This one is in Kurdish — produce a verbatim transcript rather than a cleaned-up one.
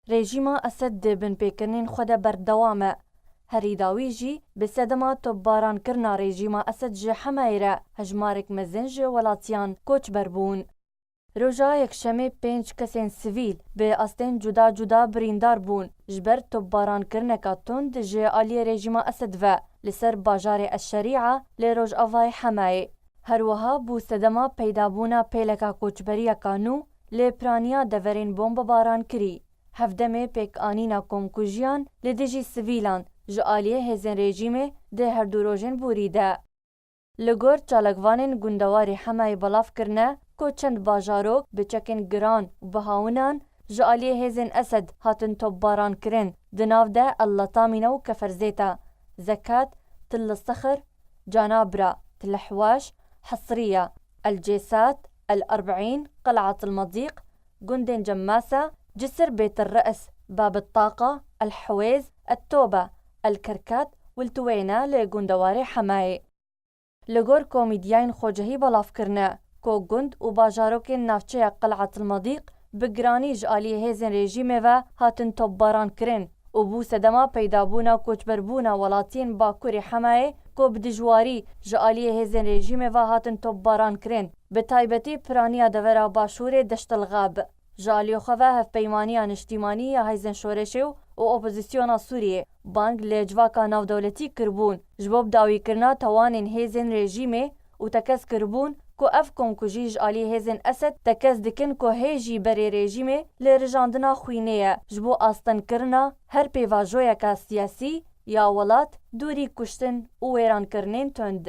Rejîma Esed di binpêkirinên xwe de berdewam e. Herî dawî jî bi sedema topbarankirina rejîma Esed ji Hemayê re hejmarek mezin ji welatiyan koçber bûn. Roja Yekşemê pênc kesên sivîl bi astên cuda cuda birîndar bûn ji ber topbarankirineka tund ji aliyê rejîma Esed ve li ser bajarê Eşşerîa li rojavayê Hemayê. Her wiha bû sedema peydabûna pêleka koçberiyeka nû li piraniya deverên bombebaran kirî. Hevdemê pêkanîna komkujiyan li dijî sivîlan ji aliyê hêzên rejîmê di her du rojên borî de. Li gor çalakvanên gundewarê Hemayê belav kirine ku çend bajarok bi çekên giran û bihawinan ji aliyê hêzên Esed hatin topbaran kirin, di nav de El Latamîne û Keferzêta, Zekat, Til Sexir, Canabra, Til Hwaş, Hesriya, El Cêsat, El Erbîn, Qel'at El Medîq, gundên Cemmasa, Cisir, Bêt El Re's, Bab El Taqa, El Hwêz, El Tobe, El Kerkat û Til Wêne li gundewarê Hemayê. Li gor komîdyayên xwecihî belav kirine ku gund û bajarokên navçeya Qel'at El Medîq bi giranî ji aliyê hêzên rejîmê ve hatin topbaran kirin û bû sedema peydabûna koçberbûna welatiyên Bakurê Hemayê ku bi dijwarî ji aliyê hêzên rejîmê ve hatin topbaran kirin, bi taybetî piraniya devera Başûrê Deşt El Xab. Ji aliyê xwe ve Hevpeymaniya Niştîmanî ya Hêzên Şoreşê û Opozisyona Sûriyê bang li civaka navdewletî kiribûn ji bo bidawîkirina tawanên hêzên rejîmê û tekez kiribûn ku ev komkujî ji alî hêzên Esed tekez dikin ku hê jî berê rejîmê li rijandina xwînê ye ji bo astenkirina her pêvajoyeke siyasî ya welat dûrî kuştin û wêrankirinên tund.